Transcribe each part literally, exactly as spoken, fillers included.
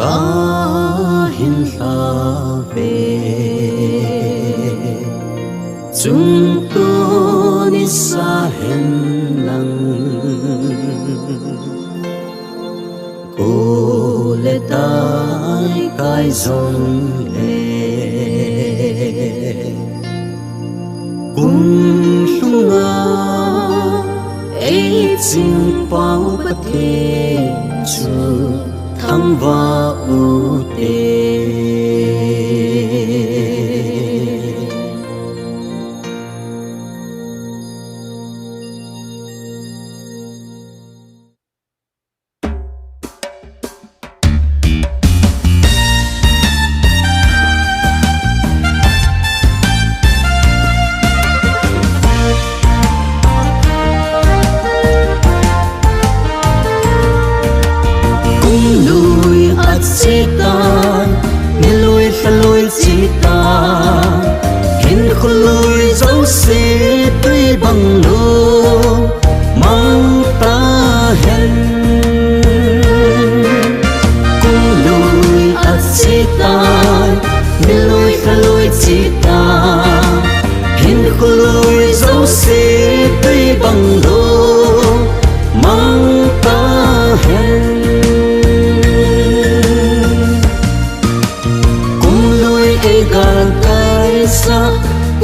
Kahin lhave, chungto nisa hen lang, kho le taikai jongle, kum lhunga eiching pau Pathen chu thangvah ute. Kum lui achetan, ni lui lha lui chetan, hinkho lui jouse tui bang lungmang tahen. Kum lui achetan, ni lui lha lui chetan, hinkho lui jouse tui bang lungmang tahen. Kum lui eigalkai sah,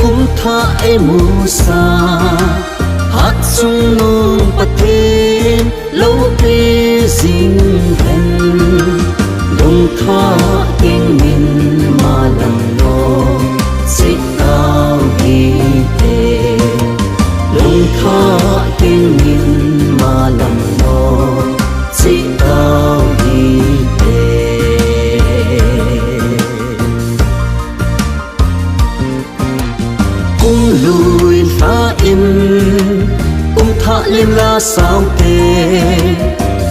kum thah eimusah, hatchungnung Pathen loupi jing hen. Lungthah tengin malam lom cheh tau hite. Lungthah tengin malam lom cheh tau hite. Kum lui lha in, kum thah lim la saute,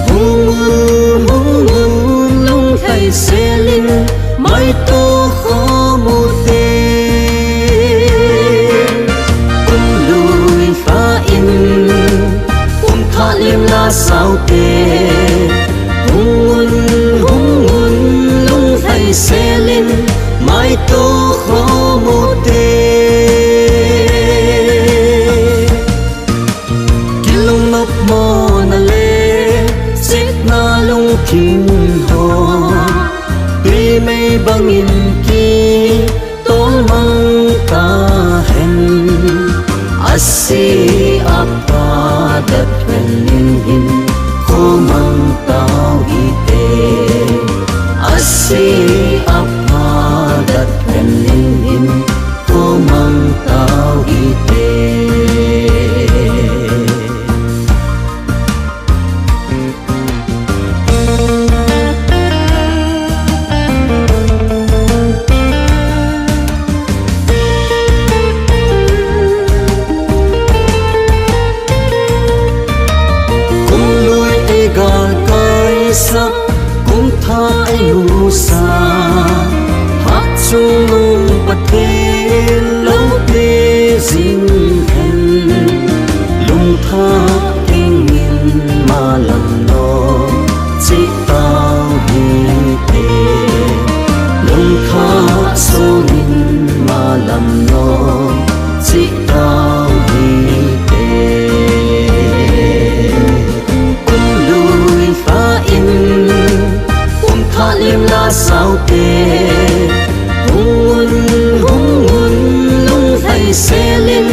hung un, hung un, lunglhai selin, maito khom ute. Kum lui lha in, kum thah lim la saute, hung un, hung un, lunglhai selin, maito khom ute. Kilungnop mona le, chitna lungthim ho, tuimei bangin kitol mang tahen. Ase apha dat phenin hinkho mang tau hite. Ase apha dat phenin hinkho mang tau hite. Kum lui eigalkai sah, kum thah eimusah, hatchungnung Pathen loupi jing hen. Lungthah tengin malam lom cheh tau hite. Lungthah songin malam lom cheh tau hite. Kum lui lha in, kum thah lim la saute, hung un, hung un, lunglhai selin,